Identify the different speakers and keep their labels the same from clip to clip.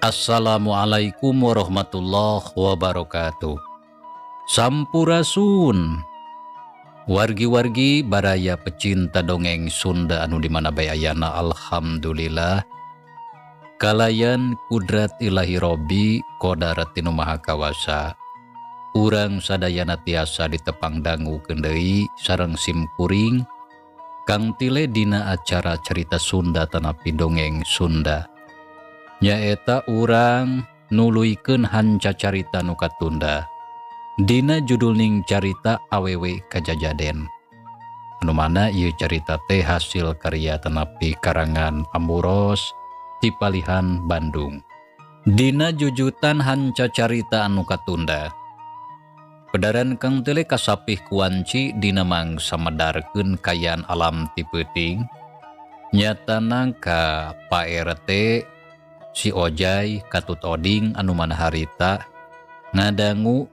Speaker 1: Assalamualaikum warahmatullahi wabarakatuh. Sampurasun. Wargi-wargi baraya pecinta dongeng Sunda anu di mana bae ayana, alhamdulillah kalayan kudrat Ilahi Robbi kodarat tinu Maha Kawasa. Urang sadayana tiasa ditepang dangu deui sareng simkuring Kang Tile dina acara Cerita Sunda tanapi Dongeng Sunda. Nyaeta urang nuluykeun hanca carita nu katunda dina judulning carita Awewe Kajajaden, anu mana ieu carita teh hasil karya tanapi karangan Amburos ti palihan Bandung. Dina jujutan hanca carita anu katunda, pedaran Kang Tile kasapih kuanci dina mangsa medarkeun kayaan alam ti peuting, nyatana ka Pak RT, si Ojai, katut Oding anu mana harita ngadangu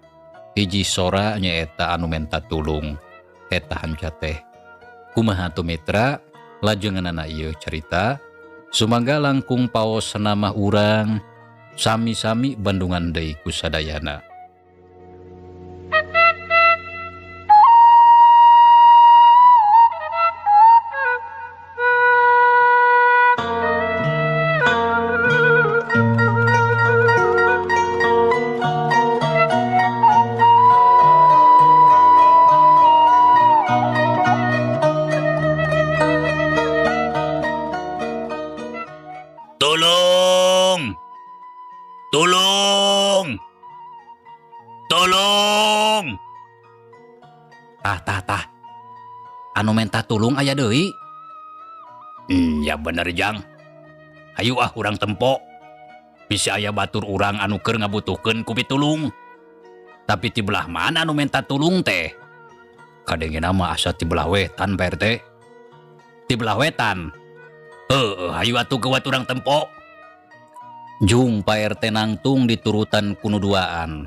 Speaker 1: hiji sora, nyaeta anu menta tulung. Eta hanca teh kumaha tuh, mitra? Lajenganana ieu carita, sumangga langkung paos nama urang sami-sami bandungan deui ku sadayana.
Speaker 2: Tolong! Tolong! Tolong!
Speaker 1: Tah, tah, tah, anu menta tulung aya deui.
Speaker 2: Ya bener, Jang. Hayu ah, urang tempo. Bisa aya batur urang anu keur ngabutuhkeun ku pitulung. Tapi ti belah mana anu menta tulung teh? Kadengena mah asa ti belah wetan, Pak RT. Ti belah wetan. Heuh, hayu atuh geuwat urang tempo.
Speaker 1: Jung Pak RT nangtung diturutan ku nu duaan.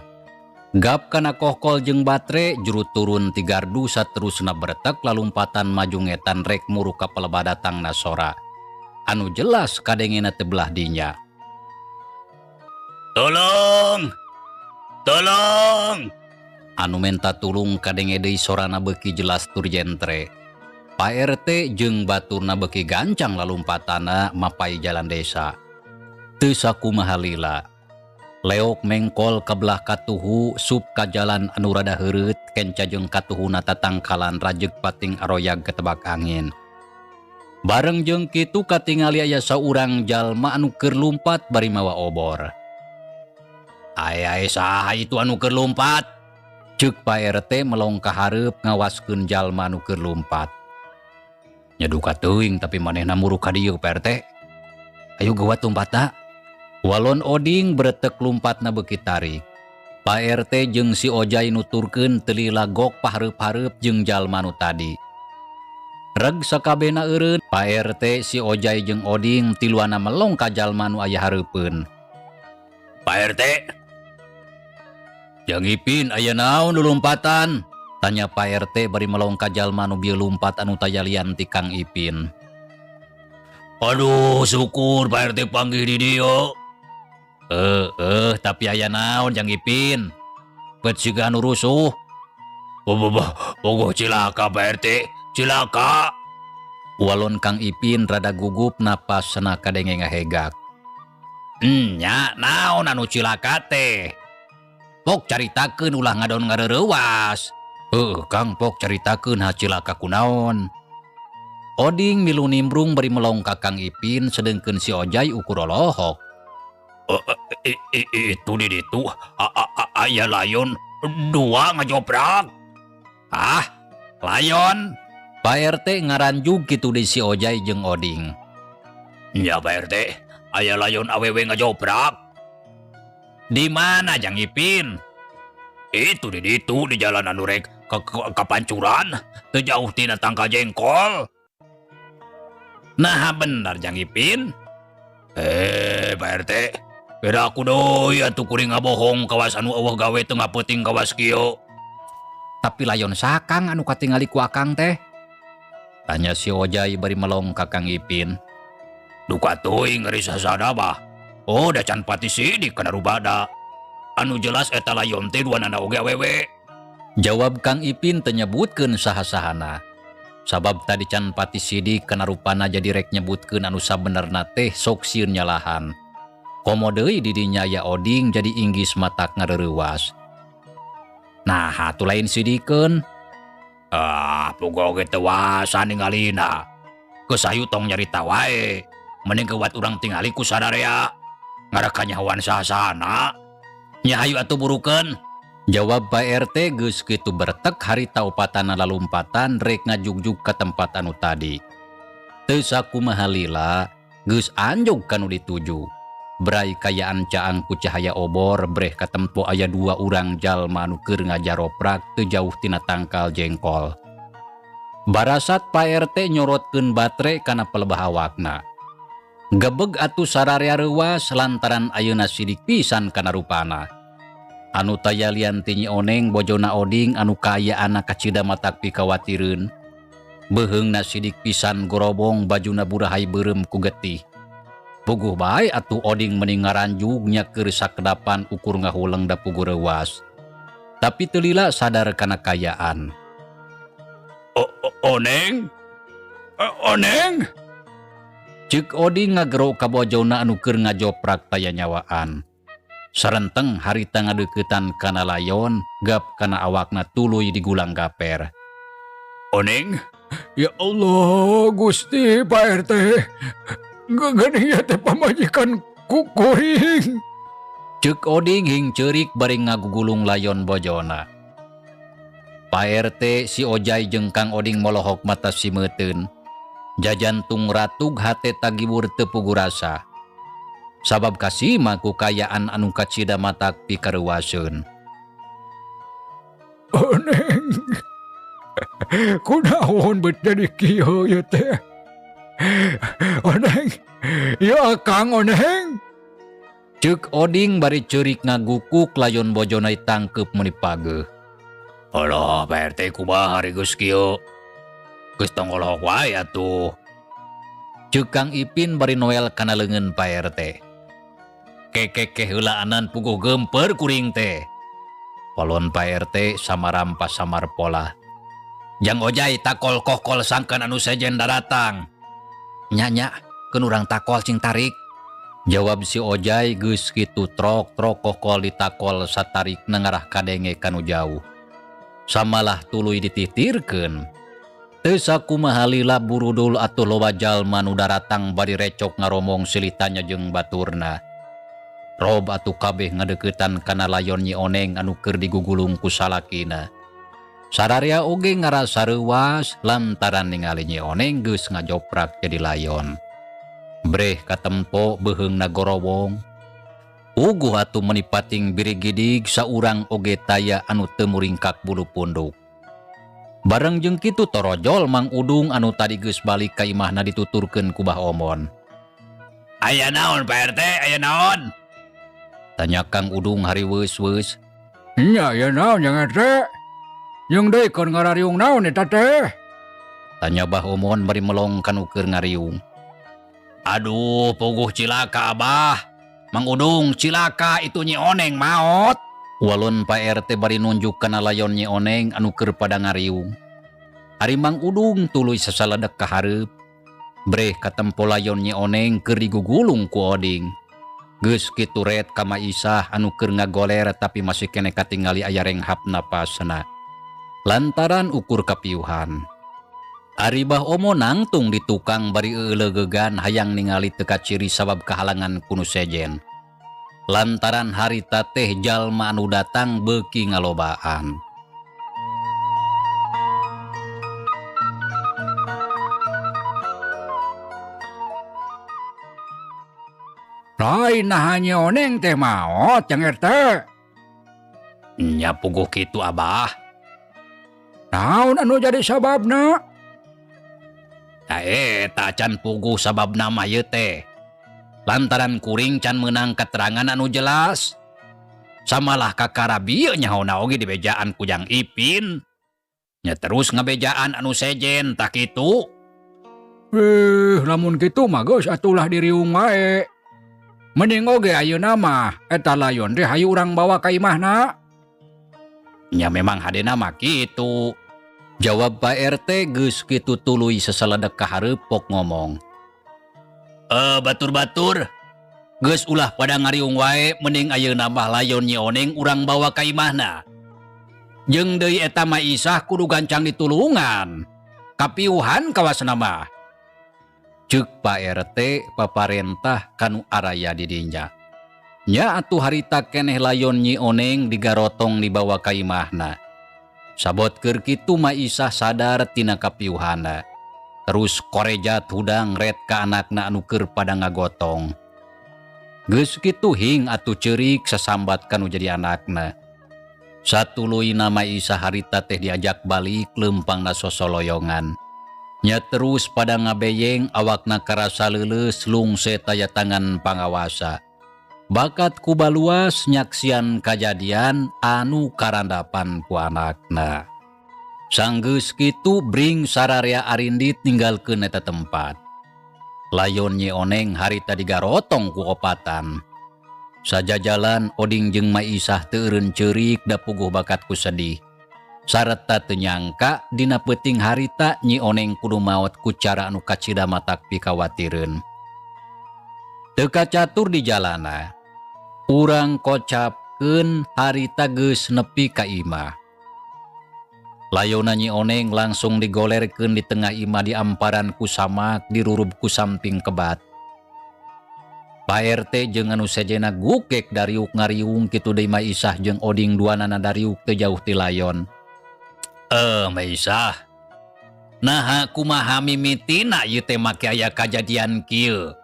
Speaker 1: Gap kana kohkol jeung batre, juru turun ti gardu, saterusna beretek lalumpatan maju ngetan rek muru ka palebah datangna sora. Anu jelas kadengena teh belah dinya.
Speaker 2: Tolong! Tolong!
Speaker 1: Anu menta tulung kadenge deui, sorana beuki jelas tur jentre. Pak RT jeung baturna beuki gancang lalumpatana mapai jalan desa. Teu sakumaha lila. Leok mengkol ka belah katuhu, sup ka jalan anu rada heureut, kenca jeung katuhuna tatangkalan rajeg pating aroyag ketebak angin. Bareng jeung kitu katingali aya saurang jalma anu keur lumpat bari mawa obor.
Speaker 2: Ai ai, saha itu anu keur lumpat?
Speaker 1: Ceuk Pak RT melong ka hareup ngawaskeun jalma anu keur lumpat. Nya duka teuing, tapi manehna muru ka dieu, Pak RT. Ayo geuwat lumpatna. Walon Oding beretek lumpatna beuki tarik. Pak RT jeung si Ojai nuturkeun teu lila gok pahareup-hareup jeung jalma nu tadi. Reg sakabehna eureun, Pak RT, si Ojai jeung Oding tiluana melong ka jalma nu aya hareupeun.
Speaker 2: Pak RT.
Speaker 1: Jang Ipin, aya naon lulumpatan? Tanya Pak RT bari melong ka jalma nu bieu lumpat anu tayalian ti Kang Ipin.
Speaker 2: Aduh, syukur Pak RT panggih di dieu.
Speaker 1: Eh, eh, tapi aya naon, Jang Ipin? Bet siga anu rusuh.
Speaker 2: Bogoh cilaka, Pak RT, cilaka.
Speaker 1: Walon Kang Ipin rada gugup, napasna kadenge ngahegak.
Speaker 2: Nya, naon anu cilaka teh? Pok caritakeun, ulah ngadon ngareurewas.
Speaker 1: Heuh, Kang, pok caritakeun ha, cilaka kunaon? Oding milu nimbrung bari melong ka Kang Ipin, sedengkeun si Ojai ukur olohok.
Speaker 2: Itu di ditu aya layon dua ngajoprak.
Speaker 1: Ah, layon? Pak RT ngaranjug kitu di si Ojai jeung Oding.
Speaker 2: Ya, Pak RT, aya layon awewe ngajoprak.
Speaker 1: Di mana, Jang Ipin?
Speaker 2: Itu di ditu di jalan anu rek ke Pancuran, teu jauh tina tangkal jengkol.
Speaker 1: Nah, bener, Jang Ipin?
Speaker 2: Eh, Pak RT, beda aku deui atuh kuring ngabohong kawas anu euweuh gawe tengah peuting kawas kieu.
Speaker 1: Tapi layon saha, Kang, anu katingali ku Akang teh? Tanya si Ojai bari melong ka Kang Ipin.
Speaker 2: Duka teuing, ari sasada bah. Oh, da can pati sidik kana rubada. Anu jelas eta layon teh duanana oge awewe.
Speaker 1: Jawab Kang Ipin teu nyebutkeun saha-sahana. Sabab tadi can pati sidik kana rupana jadi rek nyebutkeun anu sabenerna teh sok sieun nyalahan. Komo deui di dinya aya Oding jadi inggis matak ngareurewas.
Speaker 2: Nah, atuh lain sidikeun. Ah, puguh oge teu wasa ningalina. Geus hayu tong nyarita wae. Mending kewat urang tingali ku sadarea. Ngarakanyahoan saha-sahana.
Speaker 1: Nya hayu atuh burukeun. Jawab Pak RT geus kitu bertek harita opatana lalumpatan rek ngajugjug ka tempat anu tadi. Teu sakumaha lila geus anjog ka nu dituju. Brai kayaan caang ku cahaya obor breh katempo aya dua urang jalma anu keur ngajaroprak teu jauh tina tangkal jengkol. Barasat Pak RT nyorotkeun batre kana pelebah awakna. Gebeg atuh sararea reuwas lantaran ayeuna sidik pisan kana rupana. Anu taya lian ti Nyi Oneng bojona Oding anu kaayaanna kacida matak pikawatireun. Beuheungna sidik pisan gorobong bajuna burahay beureum ku getih. Puguh bae atuh Oding meni ngaranjug nya keur sakedapan ukur ngahuleng da puguh reuwas. Tapi teu lila sadar kana kaayaan.
Speaker 2: Oneng? Oneng?
Speaker 1: Ceuk Oding ngagero ka bojona anu keur ngajoprak taya nyawaan. Sarenteng harita ngadeuketan kana layon, gap kana awakna tuluy digulang gaper.
Speaker 2: Oneng?
Speaker 3: Ya Allah, Gusti Pak RT. Geuning ieu teh pamajikan kuring.
Speaker 1: Ceuk Oding hing ceurik bari ngagugulung layon bojona. Pak RT si Ojai jeung Kang Oding molohok mata simeuteun. Jajantung ratug hate tagibur teu puguh rasa. Sabab kasima ku kayaan anu kacida matak pikareuwaseun.
Speaker 3: Oneng. Kunaon beut jadi kieu ieu teh? Oneng, ieu Akang Oneng.
Speaker 1: Ceuk Oding bari ceurik ngagukuk layon bojona ditangkeup meuni pageuh.
Speaker 2: Alah, Pak RT kumaha ari geus kieu? Geus tong ngolohok wae atuh.
Speaker 1: Ceuk Kang Ipin bari noel kana leungeun Pak RT. Kekekeh heulaanan puguh gemper kuring teh. Polon Pak RT samarampa samar pola.
Speaker 2: Jang Ojai takol kokol sangkan anu sejen daratang.
Speaker 1: Nya-nya, keun urang takol cing tarik. Jawab si Ojai geus kitu trok-trok kokol ditakol satarik nengarah kadenge kanu jauh. Samalah tuluy dititirkeun. Teu sakumaha lila burudul atuh loba jalma nu daratang bari recok ngaromong silitanya jeung baturna. Rob atuh kabeh ngadeuketan kana layon Nyi Oneng anu keur digugulung ku salakina. Sararea oge ngarasa reuwas lantaran ningali Nyi Oneng geus ngajoprak jadi layon. Breh katempo beuheungna gorowong. Uguh atuh meuni pating birigidig saurang oge taya anu teu muringkak bulu punduk. Bareng jeung kitu torojol Mang Udung anu tadi geus balik ka imahna dituturkeun ku Bah Omon.
Speaker 2: Aya naon Pak RT, aya naon?
Speaker 1: Tanya Kang Udung hariweus-weus.
Speaker 3: Nya aya naon Jang RT? Jeung deui keur ngarariung naon eta teh?
Speaker 1: Tanya Bah Omon bari melong kanu keur ngariung.
Speaker 2: Aduh, puguh cilaka Abah. Mang Udung cilaka itu Nyi Oneng maot.
Speaker 1: Walon Pak RT bari nunjuk kana layon Nyi Oneng anu keur pada ngariung. Ari Mang Udung tuluy sasaledek ka hareup. Breh katempo layon Nyi Oneng keur digugulung ku Oding. Geus kitu ret ka Ma Isah anu keur ngagoler tapi masih keneh katingali aya renghap napasna. Lantaran ukur kapiuhan. Ari Bah Omo nangtung di tukang bari eueulegegan hayang ningali teu kaciri sabab kahalangan ku nu sejen. Lantaran harita teh jalma anu datang beuki ngalobaan.
Speaker 3: Lain naha Nyi Oneng teh maot Jang RT.
Speaker 2: Nya puguh kitu Abah.
Speaker 3: Naon anu jadi sababna?
Speaker 2: Tah eta can puguh sababna mah ieu teh. Lantaran kuring can meunang keterangan anu jelas. Samalah kakara bieu nyaona oge dibejaan ku Jang Ipin. Nya terus ngabejaan anu sejen tah kitu.
Speaker 3: Lamun kitu mah geus atulah diriung wae. Mending oge ayeuna mah eta layon teh hayu urang bawa ka imahna.
Speaker 2: Nya memang hadena mah kitu.
Speaker 1: Jawab Pak RT geus kitu tuluy seseledek ka hareup pok ngomong.
Speaker 2: Eh, batur-batur. Geus ulah pada ngariung wae, mending ayeuna mah layon Nyi Oneng urang bawa ka imahna. Jeung deui eta Mak Isah kudu gancang ditulungan. Kapiuhan kawasna mah.
Speaker 1: Ceuk Pak RT paparentah kanu araya di dinya. Nya atuh harita keneh layon Nyi Oneng digarotong dibawa ka imahna. Sabot keur kitu Mak Isah sadar tina kapiuhana. Terus korejat hudang ret ka anakna anu keur pada ngagotong. Geus kitu hing atuh ceurik sasambat kanu jadi anakna. Satuluyna Mak Isah harita teh diajak balik leumpangna sosoloyongan. Nya terus pada ngabeyeng awakna karasa leuleus lungse taya tangan pangawasa. Bakat ku baluas nyaksian kajadian anu karandapan ku anakna. Sanggeus kitu bring sararea arindit ninggalkeun eta tempat. Layon Nyi Oneng harita digarotong ku opatan. Sajajalan Oding jeung Mak Isah teu eureun ceurik da puguh bakat ku sedih. Sareta teu nyangka dina peuting harita Nyi Oneng kudu maot ku cara anu kacida matak pikawatireun. Teu kacatur di jalana. Urang kocapkeun harita geus nepi ka imah. Layona Nyi Oneng langsung digolerkeun di tengah imah di amparan ku samak dirurub ku samping kebat. Pak RT jeung anu sejena gukek dariuk ngariung kitu deui Mak Isah jeung Oding duanana dariuk teu jauh ti layon.
Speaker 2: Eh, Mak Isah. Naha kumaha mimitina ieu teh make aya kajadian kieu?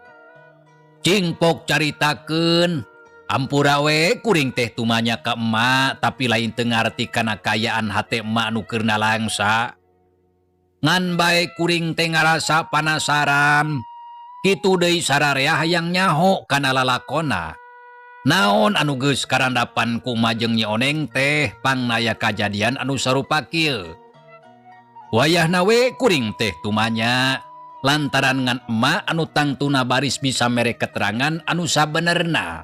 Speaker 2: Cing pok caritakeun. Ampura we kuring teh tumanya ka emak tapi lain teu ngarti kana kaayaan hate emak nu keur nalangsa. Ngan bae kuring teh ngarasa panasaran. Kitu deui sararea hayang nyaho kana lalakona. Naon anu geus karandapan ku emak jeung Nyi Oneng teh pangnaya kajadian anu sarupa kieu. Wayahna we kuring teh tumanya lantaran ngan emak anu tangtuna baris bisa mere keterangan anu sabenerna.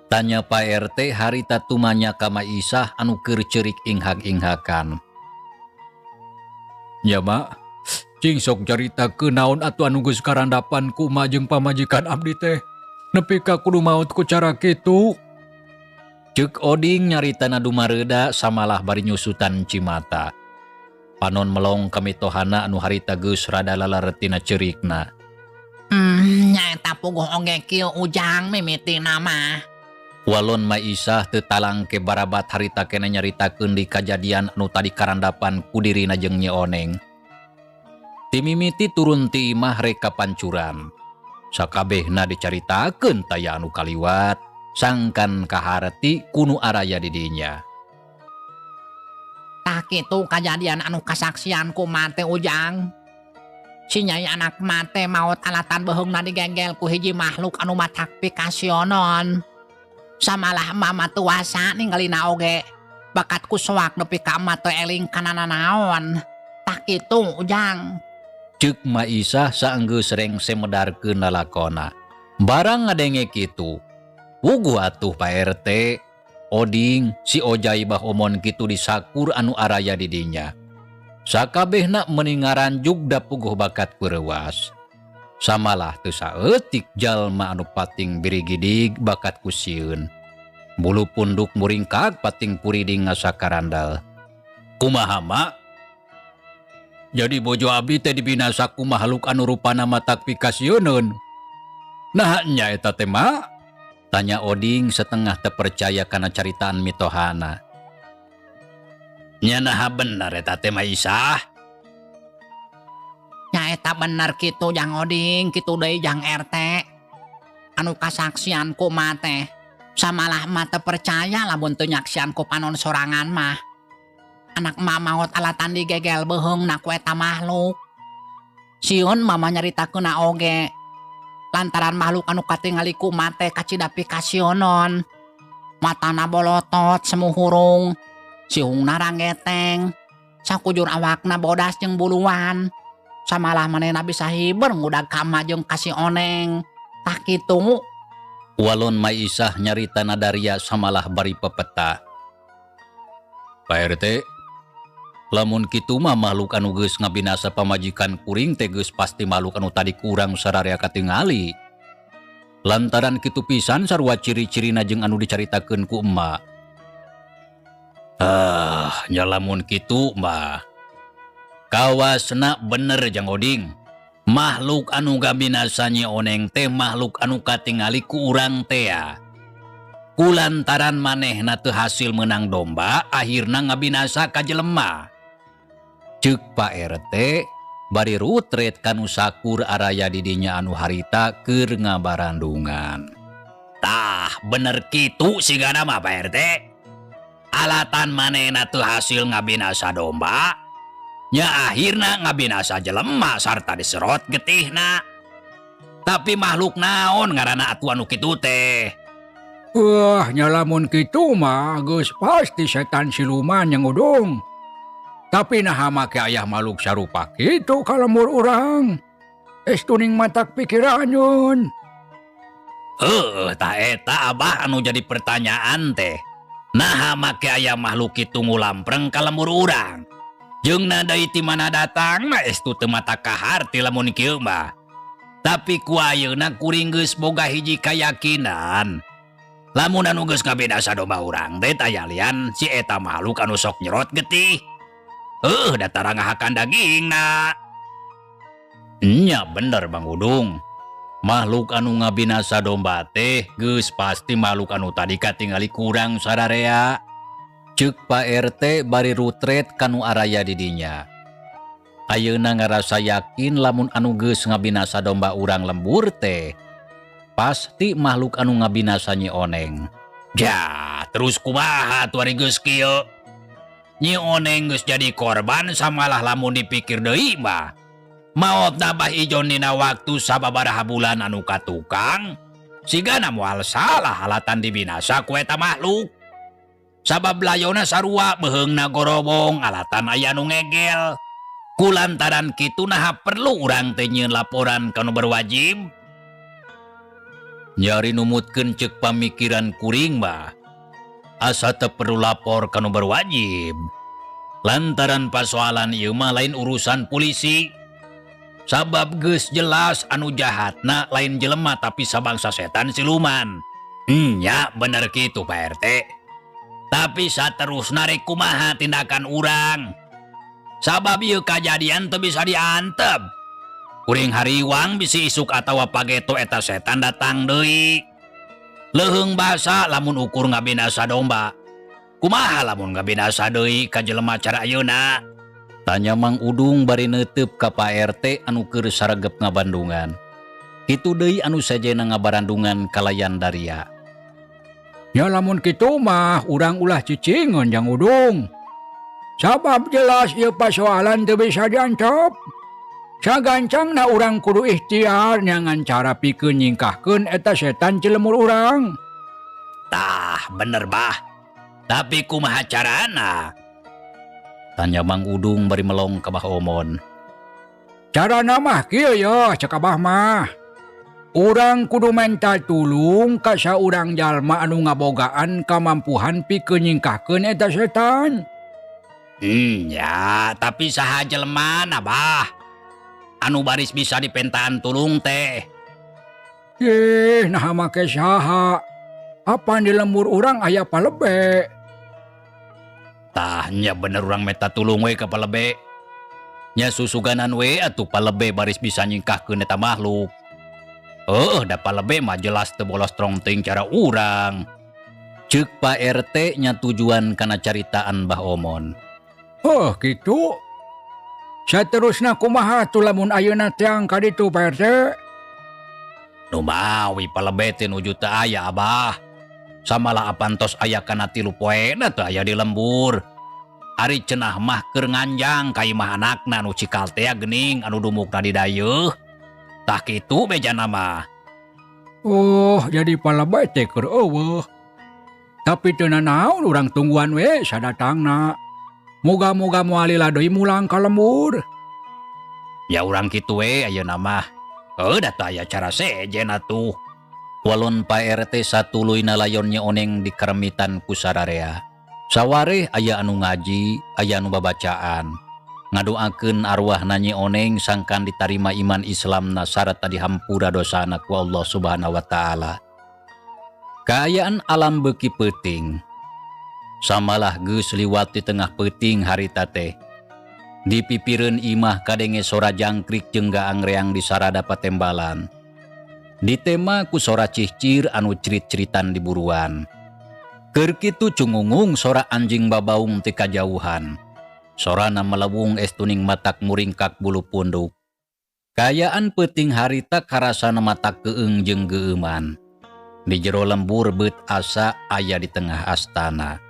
Speaker 1: Tanya Pak RT harita tumanya ka Mak Isah anu keur ceurik inghak-inghakan.
Speaker 3: Nya Mak, cing sok caritakeun naon atuh anu geus karandapan ku emak jeung pamajikan abdi teh. Nepi ka kudu maot ku cara kitu.
Speaker 1: Ceuk Oding nyaritana dumareuda samalah bari nyusutan cimata. Panon melong ka mitohana anu harita geus rada lalaretina ceurikna.
Speaker 4: Nyaeta puguh oge kieu Ujang mimitina mah.
Speaker 1: Walon Mak Isah teu talangke barabat harita keneh nyaritakeun di kajadian anu tadi karandapan ku dirina jeung Nyi Oneng. Ti mimiti turun ti imah rek ka pancuran. Sakabehna dicaritakeun taya anu kaliwat, sangkan kaharti ku nu araya di dinya.
Speaker 4: Tah kitu kajadian anu kasaksian ku emak teh Ujang. Si nyai anak emak teh maot alatan beuheungna digegel ku hiji makhluk anu matak pikasionon. Samalah emak mah teu wasa ninggalina oge. Bakat ku soak nepi ka emak teu eling kana nanaon. Tah kitu Ujang.
Speaker 1: Ceuk Mak Isah saenggeus rengse medarkeun lalakona. Barang ngadenge kitu, puguh atuh Pak RT, Oding, si Ojai bah omon kitu disakur anu araya di dinya. Sakabehna meuni ngaranjug da puguh bakat kureuwas. Samalah teu saeutik jalma anu pating birigidig bakat ku sieun. Bulu punduk muringkak pating puriding ngasakarandal.
Speaker 2: Kumaha Mak? Jadi bojo abdi teh dibinasa ku makhluk anu rupana matak pikasieuneun. Nah nya eta teh Mak?
Speaker 1: Tanya Oding setengah terpercaya kana caritaan mitohana.
Speaker 2: Nya naha bener eta teh Mak Isah?
Speaker 4: Nya eta bener kitu Jang Oding, kitu deui Jang RT. Anu kasaksian ku emak teh. Samalah emak teu percaya lamun teu nyaksian ku panon sorangan mah. Anak emak maot alatan digegel beuheungna ku eta makhluk. Sieun mama nyaritakeunna oge. Lantaran makhluk anu katingali ku emak teh kacida pikasionon. Matana bolotot semu hurung. Sihungna ranggeteng. Sakujur awakna bodas jeung buluan. Samalah manehna bisa hiber ngudag ka emak jeung ka si Oneng. Tah kitu.
Speaker 1: Walon Maisah nyarita na Daria samalah bari pepeta. Pak RT, lamun kitu mah makhluk anu geus ngabinasa pamajikan kuring teh geus pasti makhluk anu tadi ku urang sararea katingali. Lantaran kitu pisan sarua ciri-cirina jeung anu dicaritakeun ku emak. Ah, nya lamun kitu mah kawasna bener, Jang Oding. Makhluk anu ngabinasa Nyi Oneng teh makhluk anu katingali ku urang tea. Kulantaran manehna teu hasil menang domba, akhirna ngabinasa ka jelema. Ceuk Pak RT bari rutret kanu sakur araya didinya anu harita keur ngabarandungan.
Speaker 2: Tah, bener kitu sigana mah, Pak RT. Alatan manehna teu hasil ngabinasa domba, nya akhirna ngabinasa jelema sarta diserot getihna. Tapi makhluk naon ngaranna atuh anu kitu teh?
Speaker 3: Wah, nya lamun kitu mah geus pasti setan siluman, Jang Udung. Tapi naha make aya makhluk sarupa kitu ka lembur urang? Estu ning matak pikiranyeun.
Speaker 2: Heuh, tah eta, Abah, anu jadi pertanyaan teh. Naha make aya makhluk kitu ngulampreng ka lembur urang? Jeung deui ti mana datangna, estu teu matak kaharti lamun kieu mah. Tapi ku ayeuna kuring geus boga hiji kayakinan. Lamun anu geus ngabinasa domba urang teh taya lian si eta makhluk anu sok nyerot getih. Heuh, da tara ngahakan dagingna.
Speaker 1: Nya bener, Bang Udung. Makhluk anu ngabinasa domba teh geus pasti makhluk anu tadi katingali ku urang sararea. Ceuk Pak RT bari rutret kanu araya didinya. Ayeuna ngarasa yakin lamun anu geus ngabinasa domba urang lembur teh pasti makhluk anu ngabinasa Nyi Oneng.
Speaker 2: Ja, terus kumaha tuh ari geus kieu? Nyi Oneng geus jadi korban, samalah lamun dipikir deui mah. Maot Abah Ijon dina waktu sababaraha bulan anu katukang, sigana moal salah alatan dibinasa ku eta makhluk. Sabab layona sarua beheungna gorobong alatan aya nu ngegel. Kulantaran kitu naha perlu urang teh nyieun laporan ka nu berwajib?
Speaker 1: Nyari numutkeun ceuk pamikiran kuring mah asa teu perlu lapor ka nu berwajib. Lantaran pasoalan ieu mah lain urusan polisi.
Speaker 2: Sabab geus jelas anu jahatna lain jelema, tapi sabangsa setan siluman. Ya bener kitu, Pak RT. Tapi saterusna rek kumaha tindakan urang? Sabab ieu kajadian teu bisa diantep. Kuring hariwang bisi isuk atawa pageto eta setan datang deui. Leuheung basa lamun ukur ngabinasa domba. Kumaha lamun ngabinasa deui ka jelema cara ayeuna?
Speaker 1: Tanya Mang Udung bari neuteup ka Pak RT anu keur saregep ngabandungan. Kitu deui anu sejenna ngabarandungan kalayan Daria.
Speaker 3: Ya lamun kitu mah urang ulah cicingeun, Jang Udung. Sabab jelas ieu pasoalan teu bisa diantep. Sagancangna urang kudu ikhtiar nyangan cara pikeun nyingkahkeun eta setan ti lembur urang.
Speaker 2: Tah, bener, Bah. Tapi kumaha carana?
Speaker 1: Tanya Mang Udung bari melong ka Bah Omon.
Speaker 3: Carana mah kieu ya, cek Abah mah. Urang kudu menta tulung ka saurang jalma anu ngabogaan kamampuhan pikeun nyingkahkeun eta setan.
Speaker 2: Ya, tapi saha jelemana, Bah? Anu baris bisa dipentaan tulung teh?
Speaker 3: Ih, naha make saha? Apan di lembur urang aya palebe.
Speaker 2: Tah, nya bener, urang menta tulung we ka palebe. Nya susuganan we atuh palebe baris bisa nyingkahkeun eta makhluk. Heuh, da palebe mah jelas teu bolos strong teuing cara urang.
Speaker 1: Ceuk Pak RT nya tujuan kana caritaan Bah Omon.
Speaker 3: Oh, kitu. Saterusna kumaha tuh lamun ayeuna tiang ka ditu, Pak RT?
Speaker 2: Numawi palebe teh nuju teu aya, Abah. Samalah apan tos aya kana 3 poena teu aya di lembur. Ari cenah mah keur nganjang ka imah anakna nu cikal teh geuning anu dumukna di dayeuh. Tah kitu bejana mah.
Speaker 3: Oh, jadi palebe teh keur euweuh. Tapi teu nanaon, urang tungguan we sadatangna. Moga-moga moal lila deui mulang ka lembur.
Speaker 2: Ya urang kitu we ayeuna mah. Heuh, da teu aya cara sejen atuh.
Speaker 1: Walon Pak RT satuluyna layon Nyi Oneng dikeremitan ku sararea. Sawareh aya anu ngaji, aya anu babacaan. Ngadoakeun arwahna Nyi Oneng sangkan ditarima iman Islamna sarta dihampura dosana ku Allah Subhanahu wa taala. Kaayaan alam beuki peuting. Samalah geus liwat di tengah peuting harita teh. Di pipireun imah kadenge sora jangkrik jeung gaang reang di sarada patembalan. Ditema ku sora cihcir anu cerit-ceritan di buruan. Keur kitu cungungung sora anjing babaung ti kajauhan. Sorana melewung estuning matak muringkak bulu punduk. Kaayaan peuting harita karasana matak keung jeung geueuman. Di jero lembur beut asa aya di tengah astana.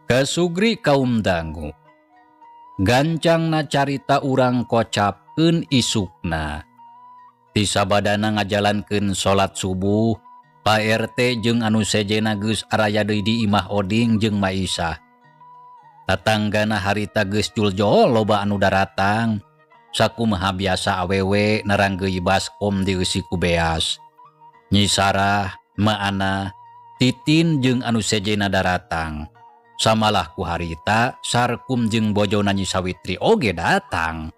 Speaker 1: Kasugri kaum dangu. Gancangna carita urang kocapkeun isukna. Ti sabadana ngajalankeun salat subuh, Pak RT jeung anu sejena geus araya deui di imah Oding jeung Maisah. Tatanggana harita geus juljol loba anu daratang. Sakumaha biasa awewe naranggeui baskom dieusi ku beas. Nyi Sarah, Maana, Titin jeung anu sejena daratang. Samalah ku harita, Sarkum jeung bojona Nyi Sawitri oge datang.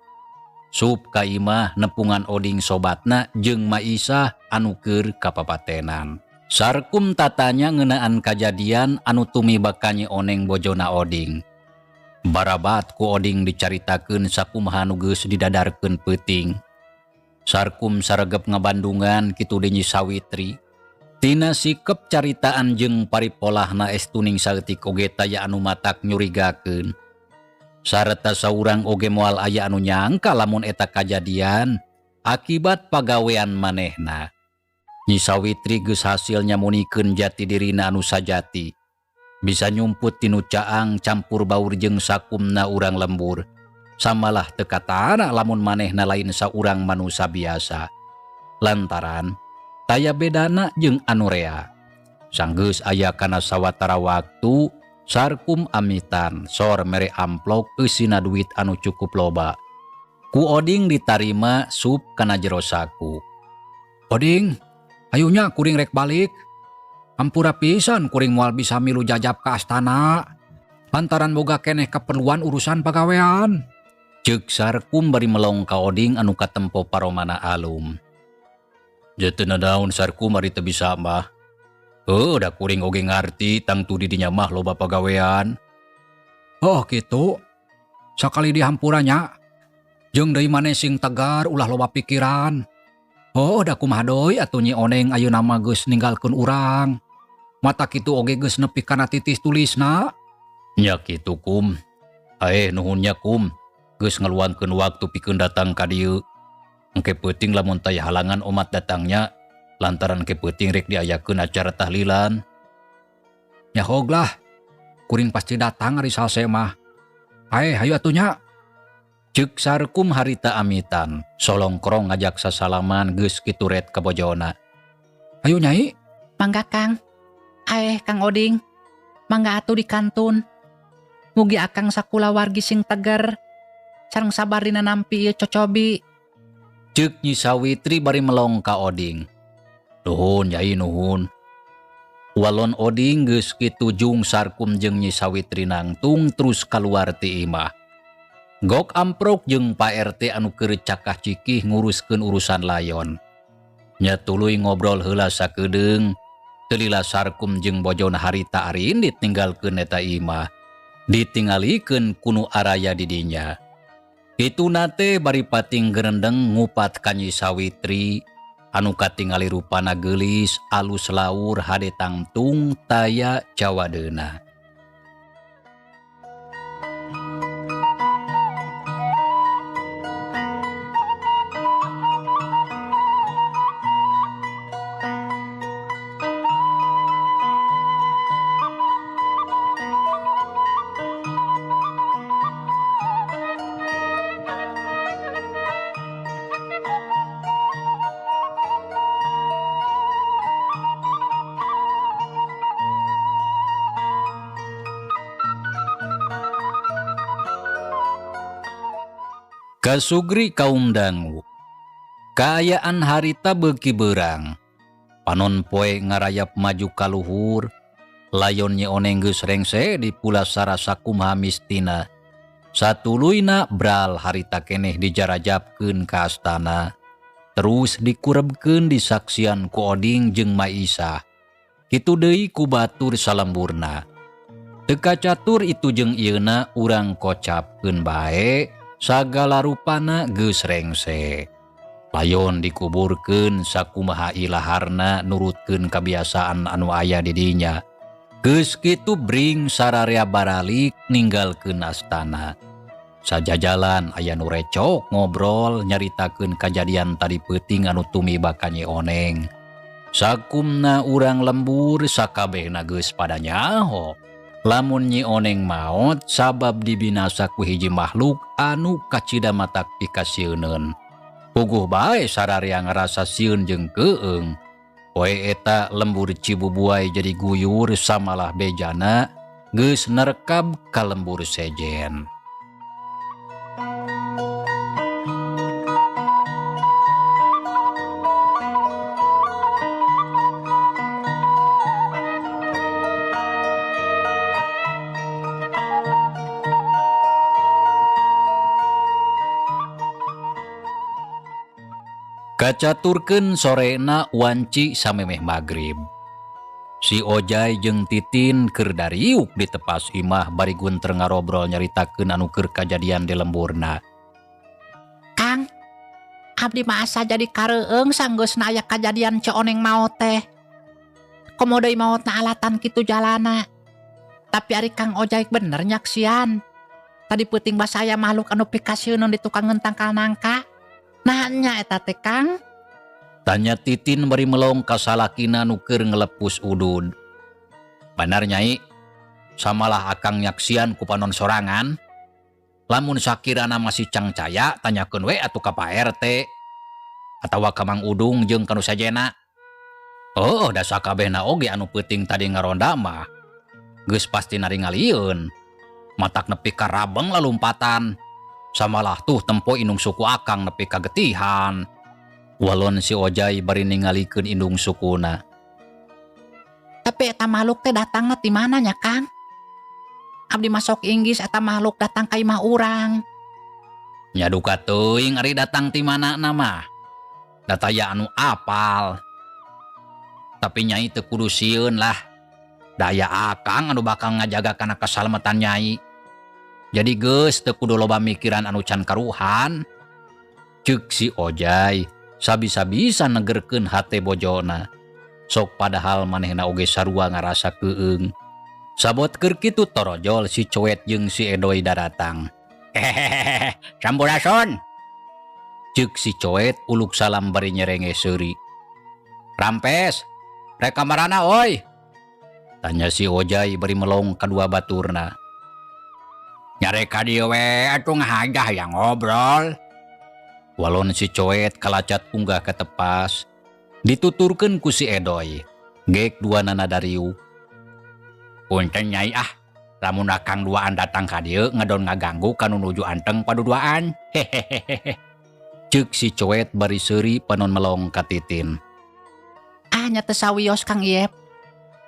Speaker 1: Sup ka imah nepungan Oding sobatna jeung Maisah anu keur kapapatenan. Sarkum tatanya ngeunaan kajadian anu tumiba ka Nyi Oneng bojona Oding. Barabat ku Oding dicaritakeun sakumaha nu geus didadarkeun peuting. Sarkum saregep ngabandungan kitu deui Nyi Sawitri. Tina sikep caritaan jeung paripolahna estuning saeutik oge taya anu matak nyurigakeun. Sarta saurang oge moal aya anu nyangka lamun eta kajadian akibat pagawean manehna. Nyi Sawitri geus hasil nyamunikeun jati dirina anu sajati. Bisa nyumput tinu caang campur baur jeung sakumna urang lembur. Samalah teu katana lamun manehna lain saurang manusa biasa. Lantaran taya bedana jeung anu rea. Sanggeus aya kana sawatara waktu, Sarkum amitan sor mere amplok eusina duit anu cukup loba. Ku Oding ditarima sup kana jero saku.
Speaker 3: Oding, ayunya kuring rek balik. Hampura pisan kuring moal bisa milu jajab ka astana. Lantaran boga keneh keperluan urusan pagawean.
Speaker 1: Ceuk Sarkum bari melong ka Oding anu katempo paromana alum. Jeu nanaon Sarkum ari teu bisa mah. Heuh, da kuring oge ngarti tangtu di dinya mah loba pagawean.
Speaker 3: Oh kitu. Sakali dihampuranya. Jeung deui maneh sing tegar ulah loba pikiran. Oh, da kumaha deui atuh Nyi Oneng ayeuna mah geus ninggalkeun urang. Mata kitu oge geus nepi kana titis tulisna.
Speaker 1: Nya kitu kum. Aeh nuhun nya kum. Geus ngaluangkeun waktu pikeun datang ka dieu. Engke peuting lamun taya halangan omat datangnya lantaran ke peuting rek diayakeun acara tahlilan.
Speaker 3: Nyahog lah. Kuring pasti datang ari salse mah. Aeh hayu atuh nya.
Speaker 1: Ceuk Sarkum harita amitan, solongkrong ngajak sasalaman geus kitu ret ka bojona.
Speaker 3: Hayu Nyai.
Speaker 4: Mangga Kang. Aeh Kang Oding. Mangga atuh di kantun. Mugi akang sakulawargi sing teger. Sareng sabar dina nampi ieu cocobi.
Speaker 1: Ceuk Nyi Sawitri bari melong ka Oding. Nuhun Nyai nuhun. Walon Oding geus kitu jung Sarkum jeung Nyi Sawitri nangtung terus kaluar ti imah. Gok amprok jeung Pak RT anu keur cakah cikih nguruskeun urusan layon. Nya tuluy ngobrol heula sakedeung, teu lila Sarkum jeung bojona harita arindit ninggalkeun eta imah. Ditingalikeun ku nu araya di dinya. Kituna teh bari pating gerendeng ngupat ka Nyi Sawitri anu katingali rupana geulis alus laur hade tangtung taya cawadeuna. Kasugri kaum dangu. Kaayaan harita beuki beurang. Panon poe ngarayap maju ka luhur. Layon Nyi Oneng geus rengse di pulasara sakumaha mistina. Satuluyna bral harita keneh dijarajapkeun ka astana. Terus dikurebkeun disaksian ku Oding jeung Maisah. Kitu deui ku batur salemburna. Teu kacatur itu jeung ieuna urang kocapkeun bae. Sagala rupana geus rengse. Layon dikuburkeun sakumaha ilaharna nurutkeun kabiasaan anu aya di dinya. Geus kitu bring sararea baralik ninggalkeun astana. Sajajalan aya nu recok ngobrol nyaritakeun kajadian tadi peuting anu tumiba ka Nyi Oneng. Sakumna urang lembur sakabehna geus pada nyaho. Lamun Nyi Oneng maot sabab dibinasa ku hiji makhluk anu kacida matak pikasieuneun. Puguh bae sararea ngarasa sieun jeung keung. Poe eta lembur Cibubuay jadi guyur samalah bejana geus nerekab ka lembur sejen. Kacaturkeun sorena wanci samemeh magrib. Si Ojai jeung Titin keur dariuk di tepas imah bari gunter ngarobrol nyaritakeun anu keur kajadian di lemburna.
Speaker 4: Kang, abdi mah asa jadi kareueung sanggeusna aya kajadian Ceu Oneng maot teh. Komo deui maotna alatan kitu jalana. Tapi ari Kang Ojai bener nyaksian. Tadi peuting basa aya makhluk anu pikasieun di tukang tangkal nangka. Nah nya eta teh Kang?
Speaker 1: Tanya Titin bari melong ka salakina nu keur ngelepus udud. Bener nyai, samalah akang nyaksian ku panon sorangan. Lamun sakirana masih cangcaya, tanyakeun we atuh ka Pak RT atawa ka Mang Udung jeung ka nu sajena. Oh, da sakabehna oge anu peuting tadi ngaronda mah geus pasti naringalieun. Matak nepi ka rabeng lalumpatan. Samalah tuh tempo indung suku akang nepi ka getihan. Walon si Ojai bari ningalikeun indung sukuna.
Speaker 4: Tapi eta makhluk teh datangna ti mana nya Kang? Abdi masuk Inggris eta makhluk datang ka imah urang.
Speaker 1: Nya duka teuing ari datang ti mana na mah. Da taya anu apal. Tapi nyai teu kudu sieun lah. Daya akang anu bakal ngajaga kana keselamatan nyai. Jadi geus teu kudu loba mikiran anu can karuhan. Ceuk si Ojai sabisa-bisa negerkeun hate bojona. Sok padahal manehna oge sarua ngarasa keung. Sabot keur kitu torojol si Coet jeung si Edoy daratang.
Speaker 3: Hehehe, sampurasun.
Speaker 1: Ceuk si Coet uluk salam bari nyerenge seuri. Rampes, rek ka marana oi? Tanya si Ojai bari melong kadua baturna.
Speaker 3: Nyarek ka dieu we atuh ngahajah yang ngobrol.
Speaker 1: Walon si Coet kalacat unggah ke tepas. Dituturkeun ku si Edoy. Gek dua nana dariu.
Speaker 3: Punten nyai ah, lamun akang duaan datang ka dieu ngedon ngaganggu kanu nuju anteng paduduaan. Hehehehe.
Speaker 1: Ceuk si Coet bari seuri panon melong ka Titin.
Speaker 4: Ah nya teu sawios Kang Iep.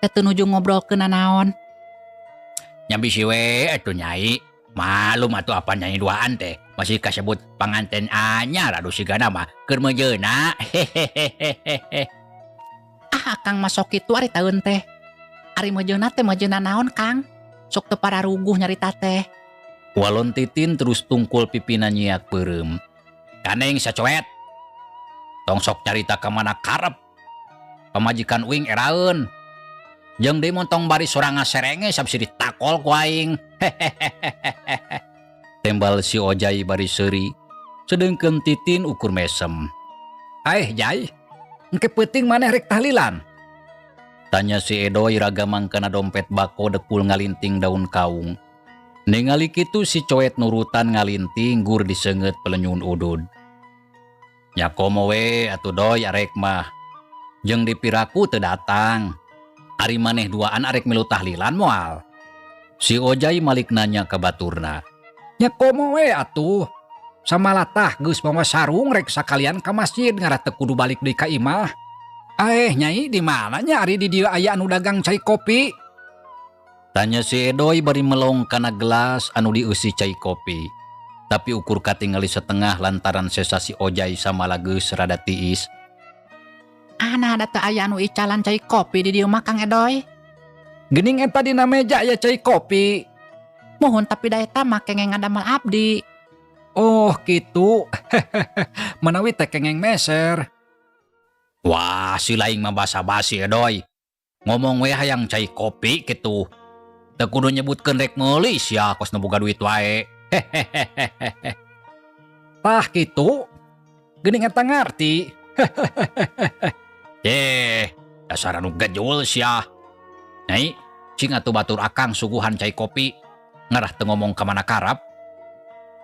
Speaker 4: Teu teu nuju ngobrolkeun nanaon.
Speaker 3: Nya bisi we atuh nyai. Malum atuh apa nyai duaan teh.
Speaker 2: Masih kasebut panganten anyar, aduh, sigana mah keur meujeuhna. Hehehehe.
Speaker 4: Ah, Akang mah sok kitu ari taeun teh. Ari meujeuhna teh meujeuhna naon, Kang? Sok teu pararuguh nyarita teh.
Speaker 1: Walon Titin terus tungkul pipina nyiak peureum.
Speaker 2: Gandeng sia, Coet. Tong sok nyarita ka mana karep. Pamajikan uing eraeun. Jeung deui mun tong bari sorang ngaserenge, sabisi ditakol ku aing. Hehehehe.
Speaker 1: Tembal si Ojai bari seuri. Sedengkeun Titin ukur mesem.
Speaker 3: Aeh, Jai, engke peuting maneh rek tahlilan?
Speaker 1: Tanya si Edoy ragamang kana dompet bako dekul ngalinting daun kaung. Ningali kitu si Coet nurutan ngalinting gur diseungeut pelenyun udud.
Speaker 2: Nya komo we atuh, Doy, arek mah. Jeung dipiraku teu datang. Ari maneh duaan arek milu tahlilan moal?
Speaker 1: Si Ojai malik nanya ka baturna.
Speaker 3: Nya komo we atuh. Samalatah geus mawa sarung rek sakalian ka masjid, ngarah teu kudu balik deui ka imah. Aeh, Nyai, di mana nya ari di dieu aya anu dagang cai kopi?
Speaker 1: Tanya si Edoy bari melong kana gelas anu dieusi cai kopi. Tapi ukur katingali setengah lantaran sesa si Ojai sama geus rada tiis.
Speaker 4: Ana da teu aya anu icalan cai kopi di dieu mah, Kang Edoy.
Speaker 3: Geuning eta dina meja aya cai kopi.
Speaker 4: Muhun, tapi da eta mah kengeng ngadamel abdi.
Speaker 3: Oh gitu. Manawi teh kengeng meser.
Speaker 2: Wah, si laing mah basa-basi, Edoy. Ngomong we hayang cai kopi gitu. Teu kudu nyebutkeun rek meuli sia, kos nu boga duit wae. Hehehehe.
Speaker 3: Tah kitu. Geuning eta ngarti.
Speaker 2: Eh, dasar anu gejul sia. Nyai, cing atuh batur akang suguhan cai kopi. Ngarah teu ngomong ka mana karap.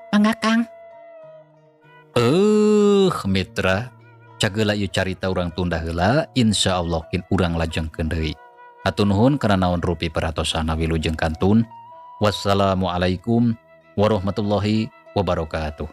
Speaker 4: Mangga, Kang.
Speaker 1: Mitra, cageula ieu carita urang tunda heula, insyaallah kin urang lajengkeun deui. Hatur nuhun kana naon rupi perhatosana, wilujeng kantun. Wassalamualaikum warahmatullahi wabarakatuh.